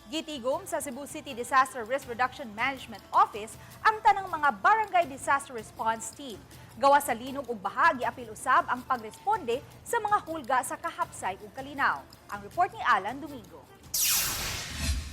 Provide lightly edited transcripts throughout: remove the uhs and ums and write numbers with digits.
Gitigom sa Cebu City Disaster Risk Reduction Management Office ang tanang mga barangay disaster response team. Gawa sa linog ug baha, giapil usab ang pagresponde sa mga hulga sa kahapsay ug kalinaw. Ang report ni Alan Domingo.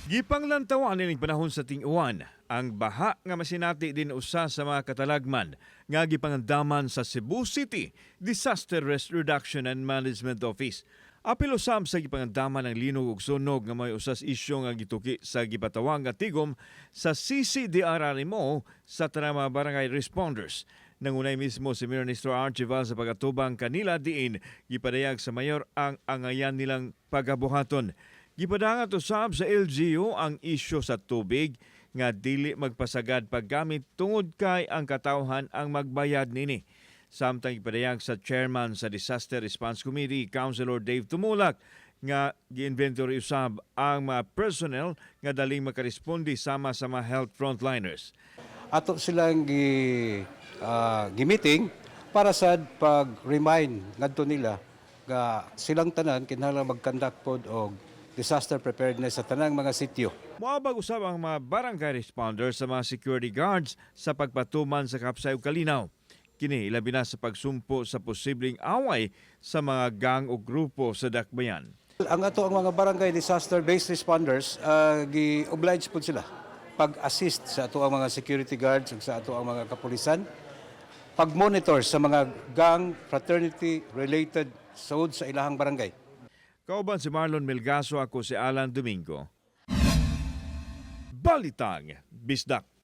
Gipanglantawan ining panahon sa ting-uwan ang baha nga masinati din usa sa mga katalagman nga gipangandaman sa Cebu City Disaster Risk Reduction and Management Office. Apil usab sa gipangandaman ang linog ug sunog nga may usas isyu nga gituki sa gipatawag nga tigom sa CCDRRMO sa tanang mga barangay responders. Nangunay mismo si Mayor Nestor Archival sa pagatubang kanila diin gipadayag sa mayor ang angayan nilang pagabuhaton. Gipadangat usab sa LGU ang isyu sa tubig nga dili magpasagad paggamit tungod kay ang katawhan ang magbayad nini. Samtang gipadayag sa chairman sa Disaster Response Committee, Councilor Dave Tumulak, nga gi-inventory usab ang mga personnel nga daling makaresponde sama sa mga health frontliners. Ato silang gi meeting para sad pag-remind ngadto nila nga silang tanan kinahanglan mag-conduct pod og disaster preparedness sa tanang mga sityo. Moabag usab ang mga barangay responders sa mga security guards sa pagpatuman sa kapsay ug kalinaw. Kini ilabi na sa pagsumpo sa posibleng away sa mga gang o grupo sa dakbayan. Ang ato ang mga barangay disaster based responders, gi-oblige pod sila pag-assist sa ato ang mga security guards ug sa ato ang mga kapulisan, pag-monitor sa mga gang fraternity related sud sa ilahang barangay. Kauban si Marlon Melgaso, ako si Alan Domingo. Balitang Bisdak.